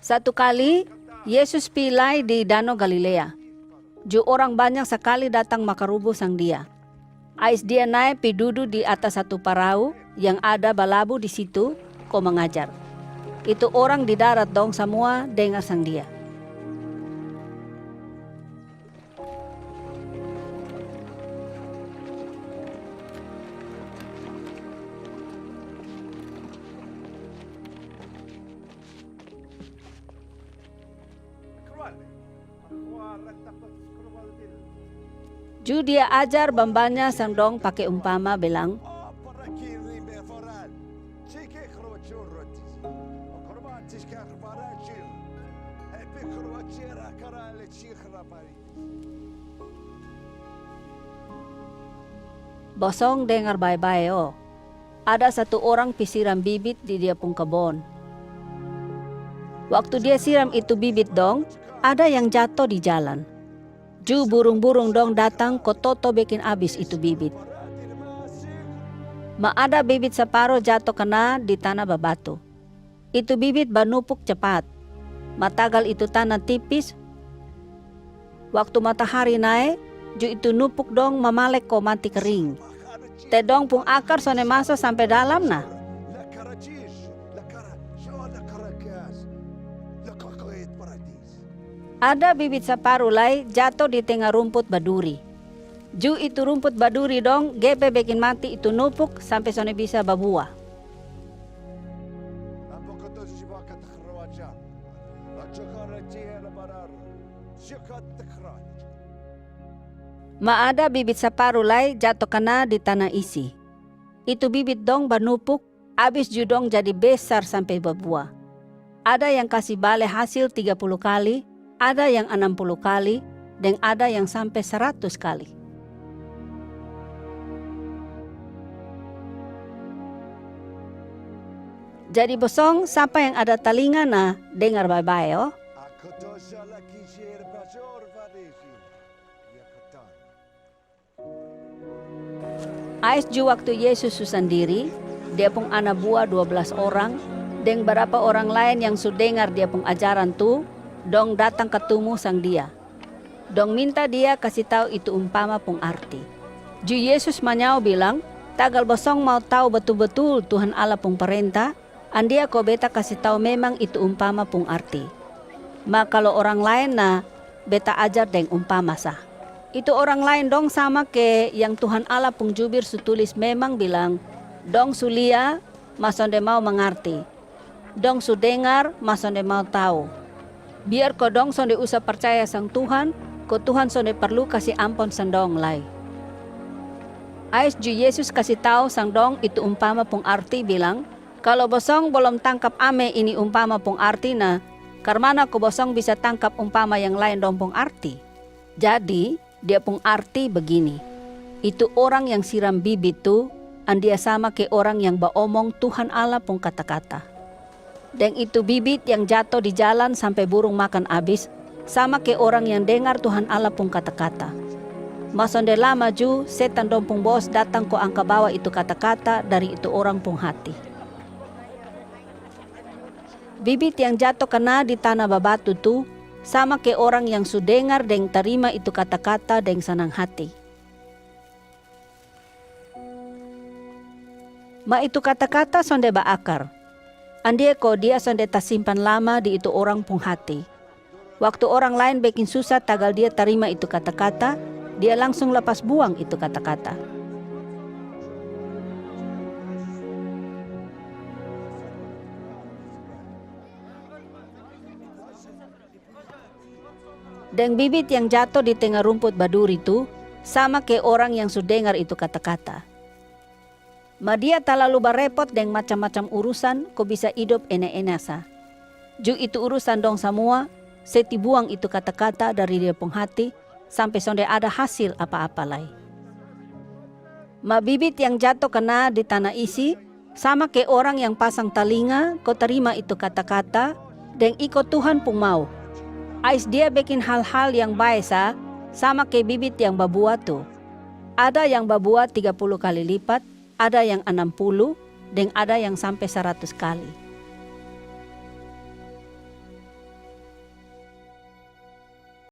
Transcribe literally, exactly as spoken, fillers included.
Satu kali, Yesus pi lai di Dano Galilea. Ju orang banyak sakali datang makarubu sang Dia. Ais Dia nae pi dudu di atas satu parau yang ada balabu di situ, ko mangajar. Itu orang di darat dong samua dengar sang Dia. Ju Dia ajar bambanya sang dong pake umpama bilang, Bosong dengar bae-bae o. Ada satu orang pi siram bibit di dia pung kabon. Waktu dia siram itu bibit dong, ada yang jato di jalan. Ju burung-burung dong datang ko toto bekin abis itu bibit. Ma ada bibit saparo jato kana di tana babatu. Itu bibit banupuk capat. Ma tagal itu tana tipis, waktu matahari nae, ju itu nupuk dong mamalek ko mati kering. Te dong pung akar sonde maso sampe dalam na. Ada bibit saparu lai jato di tenga rumput baduri. Ju itu rumput baduri dong gepe bekin mati itu nupuk sampe sonde bisa babua. Ma ada bibit saparu lai jato kana di tana isi. Itu bibit dong banupuk, abis ju dong jadi besar sampe babua. Ada yang kasi bale hasil tiga puluh kali, ada yang anam puluh kali, deng ada yang sampe saratus kali. Jadi bosong sapa yang ada talinga na dengar bae-bae o. Ais ju waktu Yesus su sandiri, Dia pung ana bua dua blas orang, deng barapa orang laen yang su dengar Dia pung ajaran tu, dong datang katumu sang Dia. Dong minta Dia kasi tau itu umpama pung arti. Ju Yesus manyao bilang, tagal bosong mau tau batul-batul Tuhan Allah pung parenta, andia ko beta kasi tau memang itu umpama pung arti. Ma kalo orang laen na, beta ajar deng umpama sa. Itu orang laen dong sama ke yang Tuhan Allah pung jubir su tulis memang bilang, dong su lia, ma sonde mau mangarti. Dong su dengar, ma sonde mau tau. Biar ko dong sonde usa parcaya sang Tuhan, ko Tuhan sonde parlu kasi ampon sang dong lai. Ais ju Yesus kasi tau sang dong itu umpama pung arti bilang, kalo bosong bolom tangkap ame ini umpama pung arti na, karmana ko bosong bisa tangkap umpama yang laen dong pung arti? Jadi, Dia pung arti bagini. Itu orang yang siram bibit tu, andia sama ke orang yang baomong Tuhan Allah pung kata-kata. Deng itu bibit yang jato di jalan sampe burung makan abis, sama ke orang yang dengar Tuhan Allah pung kata-kata. Ma sonde lama ju, setan dong pung bos datang ko angka bawa itu kata-kata dari itu orang pung hati. Bibit yang jato kana di tana babatu tu, sama ke orang yang su dengar deng tarima itu kata-kata deng sanang hati. Ma itu kata-kata sonde baakar. Andia ko dia sonde tasimpan lama di itu orang pung hati. Waktu orang laen bekin susa tagal dia tarima itu kata-kata, dia langsung lapas buang itu kata-kata. Deng bibit yang jato di tenga rumput baduri tu, sama ke orang yang su dengar itu kata-kata. Ma dia talalu barepot deng macam-macam urusan ko bisa idop ena-ena sa. Ju itu urusan dong samua, seti buang itu kata-kata dari dia pung hati, sampe sonde ada hasil apa-apa lai. Ma bibit yang jato kana di tana isi, sama ke orang yang pasang talinga ko tarima itu kata-kata, deng iko Tuhan pung mau. Ais dia bekin hal-hal yang bae sa, sama ke bibit yang babua tu. Ada yang babua tiga puluh kali lipat, ada yang anam puluh, deng ada yang sampe saratus kali.